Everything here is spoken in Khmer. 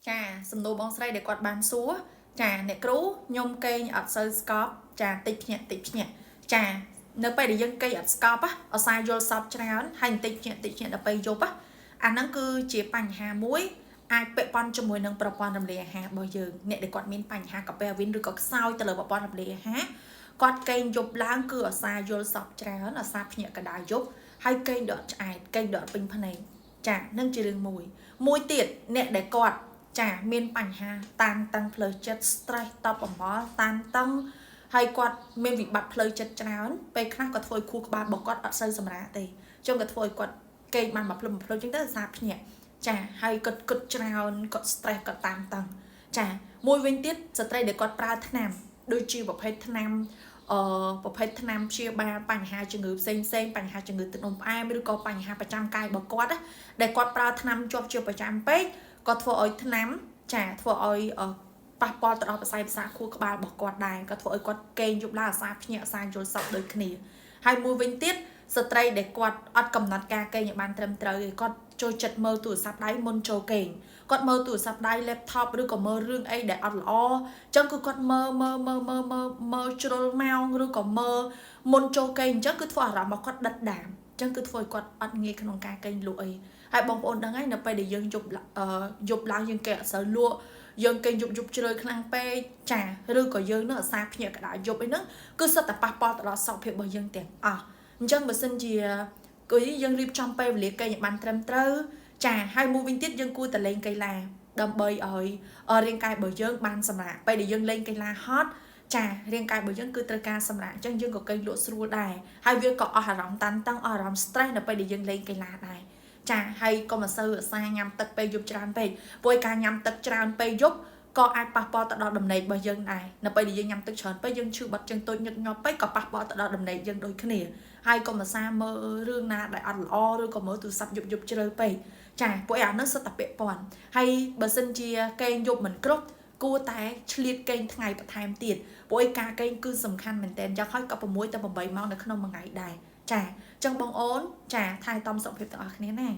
ចាសំណួរបងស្រីដែលគាត់បានសួរចាអ្នកគ្រូខ្ញុំគេងអត់សូវស្កប់ចាតិចភ្ញាក់តិចភ្ញាក់ចានៅពេលដែលយើងគេងអត់ស្កប់អសាយល់សពច្រើនហើយបន្តិចភ្ញាក់តិចភ្ញាក់ដល់ពេលយប់អាហ្នឹងគឺជាបញ្ហាមួយអាចពាក់ព័ន្ធជាមួយនឹងប្រព័ន្ធរំលាយអាហាររបស់យើងអ្នកដែលគាត់មានបញ្ហាកាពះវីនឬក៏ខ្សោយទៅលើប្រព័ន្ធរំលាយអាហារគាត់គេងយប់ឡើងគឺអសាយល់សពច្រើនអសាភ្ញាក់កដាយប់ហើយគេងដកឆ្អែតគេងដកពេញភ្នែកចានឹងជារឿងមួយមួយទៀតអ្នកដែលគាត់ចាមានបញ្ហាតានតឹងផ្លូវចិត្ត stress តបអំបល់តានតឹងហើយគាត់មានវិបត្តិផ្លូវចិត្តច្រើនពេលខ្លះក៏ធ្វើឲ្យខួរក្បាលរបស់គាត់អត់សូវសម្រាកទេចឹងក៏ធ្វើឲ្យគាត់គេងបានមួយភ្លឹមមួយភ្លឹមចឹងទៅអាសាភ្ញាក់ចាហើយគាត់គិតច្រើនគាត់ stress គាត់តានតឹងចាមួយវិញទៀតស្ត្រីដែលគាត់ប្រើថ្នាំដូចជាប្រភេទថ្នាំអឺប្រភេទថ្នាំព្យាបាលបញ្ហាជំងឺផ្សេងផ្សេងបញ្ហាជំងឺទឹកនោមផ្អែមឬក៏បញ្ហាប្រចាំកាយរបស់គាត់ដែលគាត់ប្រើថ្នាំជាប់ជាប្រចាំពេកក៏ធ្វើឲ្យថ្នាំចាធ្វើឲ្យប៉ះពាល់ទៅដល់ប្រស័យប្រសាខួរក្បាលរបស់គាត់ដែរក៏ធ្វើឲ្យគាត់គេងយប់ឡើងអាសាភ្ញាក់អាសាយល់សក់ដូចគ្នាហើយមួយវិញទៀតស្ត្រីដែលគាត់អត់កំណត់ការគេងឲ្យបានត្រឹមត្រូវទេគាត់ចូលចិត្តមើលទូរស័ព្ទដៃមុនចូលគេងគាត់មើលទូរស័ព្ទដៃ laptop ឬក៏មើលរឿងអីដែលអត់ល្អអញ្ចឹងគឺគាត់មើលមើលមើលមើលមើលមើលជ្រុលម៉ោងឬក៏មើលមុនចូលគេងអញ្ចឹងគឺធ្វើអារម្មណ៍របស់គាត់ដិតដាមអញ្ចឹងគឺធ្វើឲ្យគាត់អត់ងាយក្នុងការគេងលក់អីហើយបងប្អូនដឹងហើយនៅពេលដែលយើងយប់យប់ឡើងយើងគេអត់សូវលក់យើងគេងយប់យប់ជ្រៅខ្លាំងពេកចាឬក៏យើងនឹងអាសាភ្ញាក់កដាយប់អីហ្នឹងគឺសុទ្ធតែប៉ះពាល់ទៅដល់សុខភាពរបស់យើងទាំងអស់អញ្ចឹងបើសិនជាគឺយើងរៀបចំពេលវេលាគេងឲ្យបានត្រឹមត្រូវចាហើយមួយវិញទៀតយើងគួរតែលេងកីឡាដើម្បីឲ្យរាងកាយរបស់យើងបានសម្រាកពេលដែលយើងលេងកីឡាហត់ចារាងកាយរបស់យើងគឺត្រូវការសម្រាកអញ្ចឹងយើងក៏គេងលក់ស្រួលដែរហើយវាក៏អស់អារម្មណ៍តានតឹងអស់អារម្មណ៍ stress នៅពេលដែលយើងលេងកីឡាដែរចាហើយកុំអសូវអាសាញ៉ាំទឹកពេលយប់ច្រើនពេកព្រោះការញ៉ាំទឹកច្រើនពេលយប់ក៏អាចប៉ះពាល់ទៅដល់ដំណេករបស់យើងដែរនៅពេលដែលយើងញ៉ាំទឹកច្រើនពេកយើងឈឺបាត់ជើងតូចញឹកញាប់ពេកក៏ប៉ះពាល់ទៅដល់ដំណេកយើងដូចគ្នាហើយកុំអាសាមើលរឿងណាដែលអត់ល្អឬក៏មើលទូរស័ព្ទយប់យប់ជ្រៅពេកចាពួកអានោះសុទ្ធតែពាក់ព័ន្ធហើយបើសិនជាគេងយប់មិនគ្រប់គួរតែឆ្លៀតគេងថ្ងៃបន្ថែមទៀតព្រោះឯការគេងគឺសំខាន់មែនតើយ៉ាងហោចក៏6ទៅ8ម៉ោងនៅក្នុងមួយថ្ងៃដែរចាអញ្ចឹងបងអូនចាថែទាំសុខភាពទាំងអស់គ្នាណា។